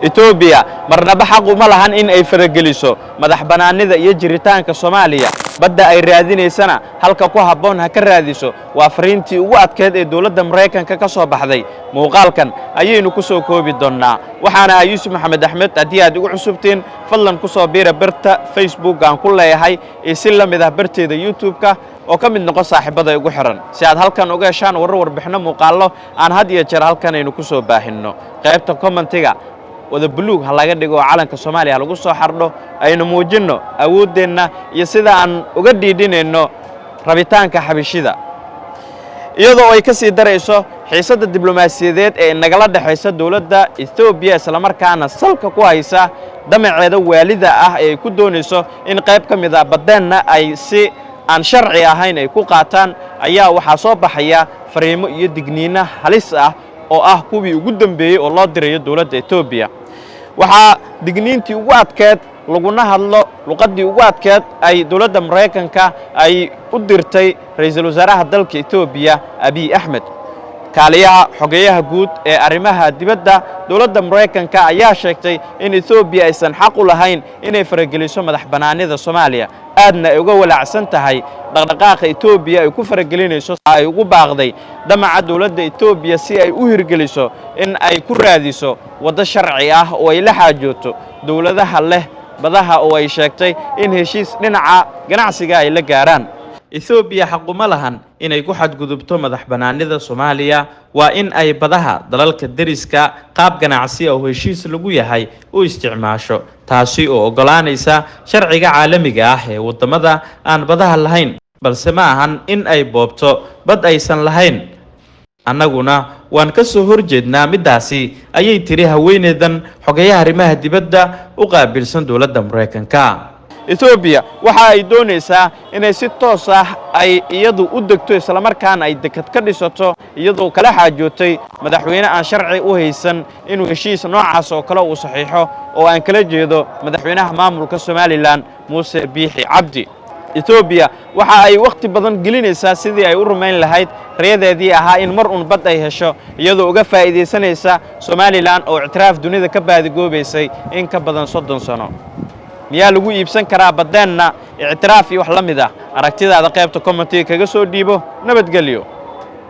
Etoobiya marnaba xaq uma lahan in ay farageliso madax bannaanida iyo jiritaanka Soomaaliya. Badda ay raadinaysana halka ku habboon ha ka raadiso. Waa fariintii ugu adkeed ee dowladda Maraykanka ka soo baxday. Muuqaalkan ayaynu ku soo koobi doonnaa. Waxaana ah Yuusuf Maxamed Axmed. Haddii aad igu cusubtiin, fadlan ku soo biira barta Facebook aan ku leeyahay iyo si la mid ah barteeda YouTube-ka, oo ka mid noqo saaxiibada igu xiran, si aad halkan uga heshaan warar, warbixinno, muuqaallo aan had iyo jeer halkan aynu ku soo baahinno. Qaybta commentiga wada buluug ha laga dhigo oo calanka Soomaaliya ha lagu soo xardho. Aynu muujinno awooddeenna iyo sida aan uga dhiidhinayno rabitaanka Xabishida. Iyadoo ay ka sii darayso xiisadda diblomaasiyadeed ee nagala dhexaysa dowladda Etoobiya, islamarkaana salka ku haysa damaceeda waalida ah ee ay ku doonayso in qayb ka mid ah baddeenna ay si aan sharci ahayn ay ku qaataan, ayaa waxaa soo baxaya fariimo iyo digniino halis ah oo ah kuwii ugu dambeeyey oo loo dirayo dowladda Etoobiya. Waxaa digniintii ugu adkeed, laguna hadlo luqaddii ugu adkeed, ay dowladda Maraykanka ay u dirtay ra'iisul wasaaraha dalka Etoobiya, Abiy Axmed. Kaaliyaha xogeyaha guud ee arrimaha dibadda dowladda Maraykanka ayaa sheegtay in Etoobiya aysan xaq u lahayn inay farageliso madax bannaanida Soomaaliya, aadna ay uga walaacsan tahay dhaqdhaqaaqa Etoobiya ay ku faragelinayso. Ay ugu baaqday damaca dowladda Etoobiya si ay u hirgeliso in ay ku raadiso waddo sharci ah oo ay la xaajooto dowladaha leh badaha, oo ay sheegtay in heshiis dhinaca ganacsiga ay la gaaraan. Etoobiya xaquma lahan inay ku xadgudubto madax bannaanida Soomaaliya. Waa in ay badaha dalalka deriska qaab ganacsi oo heshiis lagu yahay u isticmaasho, taasi oo oggolaanaysa sharciga caalamiga ah ee waddamada aan badaha lahayn, balse ma ahan in ay boobto bad aysan lahayn. Annaguna waan ka soo horjeednaa middaasi, ayay tiri haweeneydan xogeyaha arrimaha dibadda u qaabilsan dowladda Maraykanka. Etoobiya waxa ay doonaysaa inay si toos ah ay iyadu u degto, islamarkaana ay dekad ka dhisato, iyadoo kala xaajootay madaxweyne aan sharci u haysan inuu heshiis noocaas oo kale uu saxiixo, oo aan kala jeedo madaxweynaha maamulka Somaliland, Muuse Biixi Cabdi. Etoobiya waxa ay wakhti badan gelinaysaa sidii ay u rumayn lahayd riyadeedii ahaa in mar un bad ay hesho, iyadoo uga faa'iidaysanaysa Somaliland oo ictiraaf dunida ka baadigoobaysay in ka badan 30 sano. Miyaa lagu iibsan karaa baddeenna ictiraaf iyo wax la mid ah? Aragtidaada qaybta commentiga kaga soo dhiibo. Nabadgelyo.